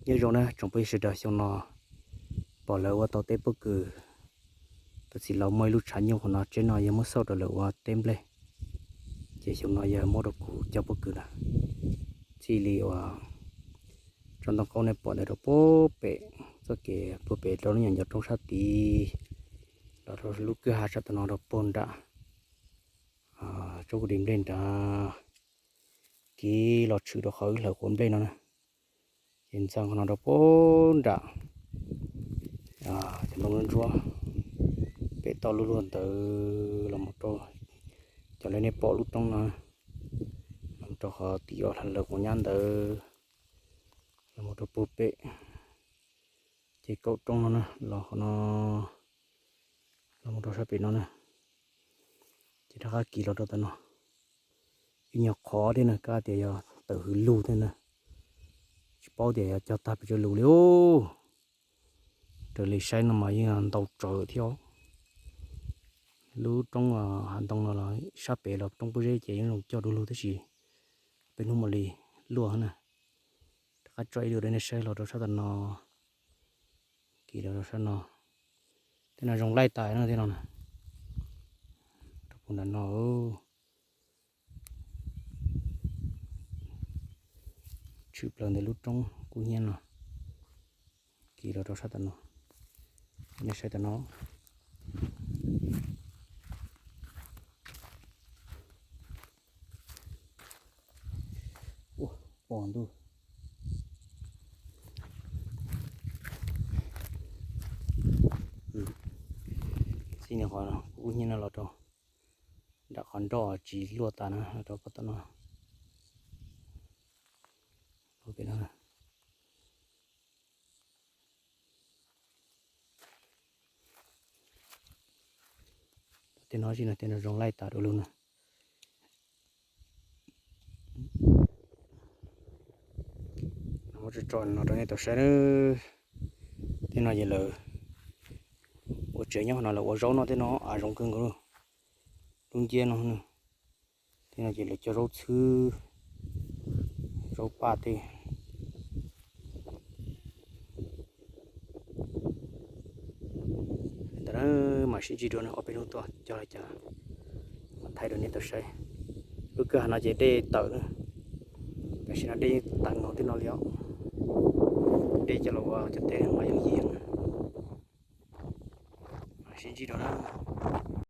Nyob zoo na tsoom phooj ywg sawv daws, xyoo no pom lawv ua tau teb pob kws. Tam sim los muaj ib lub tshav nyuj qhov no, tsheb no yog muab xauj rau lawv ua teb nplej. Ces xyoo no yog muab rau kuv cog pob kws na. Txij li uas tsob ntoo qaub nej pom ntawd rau puag pem, txoj kev puag pem rau lub nyuam ncov roob sab tid, los rau lub kwj ha sab tom no rau puag nram tsob kuv di nplej nrad, kiv los tshwm rau qhov wb hlawv quav nplej no na. Ces ntxeev qhov no rau puag nram cov ntoo ntsuab pem toj luaj luaj ntawd los mus rau, cov li nej pom lub roob no, los mus rau qhov tim uas hlawv quav nyab ntawd, los mus rau puag pem ces kaum roob no na, los qhov no, los mus rau sab pem no na. Ces rov qab kiv los rau tom no, ib nyuag qhov thiab na, kab tias yog tawm hwv lug thiab na, tsis paub tias yog cog tag pes tsawg lus li os. Raws li saib no mas yeej ntau tsawv thiab. Lub roob hav ntoo no los sab pem los roob pob zeb ces yeej zoo cog du lug tab sis peb hnub mam li luaj na. Rov qab tso ib lwm rau nej saib los rau sab tom no, kiv los rau sab no. Tej no zoo laij tas no, tej no na, rau puag nram no. Tshwm plaws ntawm lub roob kub hnyiab no, kiv los rau sab tom no, nej saib tom no. Ua ntuj, txij no qhov kub hnyiab no los rau nram qhov nroj tsis luaj tas na, los rau pem tom no. Tej no tsis, tej no zoo laij tas du lug na. Muab tso tso no rau nej tau saib na. Tej no ces lawv ua tsev nyob qhov no, lawv ua zaub no, tej no av zoo kawg nkaus. Lub nciab no, tej no ces lawv cog zaub txhwb, zaub paj tej. Ntawd na, mam sib ntsib dua ob peb hnub tuaj cog li cas mam thaij rau nej tau saib. Lub kwj ha no ces dej tawm na, tam sim no dej yeej tawm nkaus tej no li os. Dej coj los ua cov teb mas yooj yim. Mam sib ntsib dua na.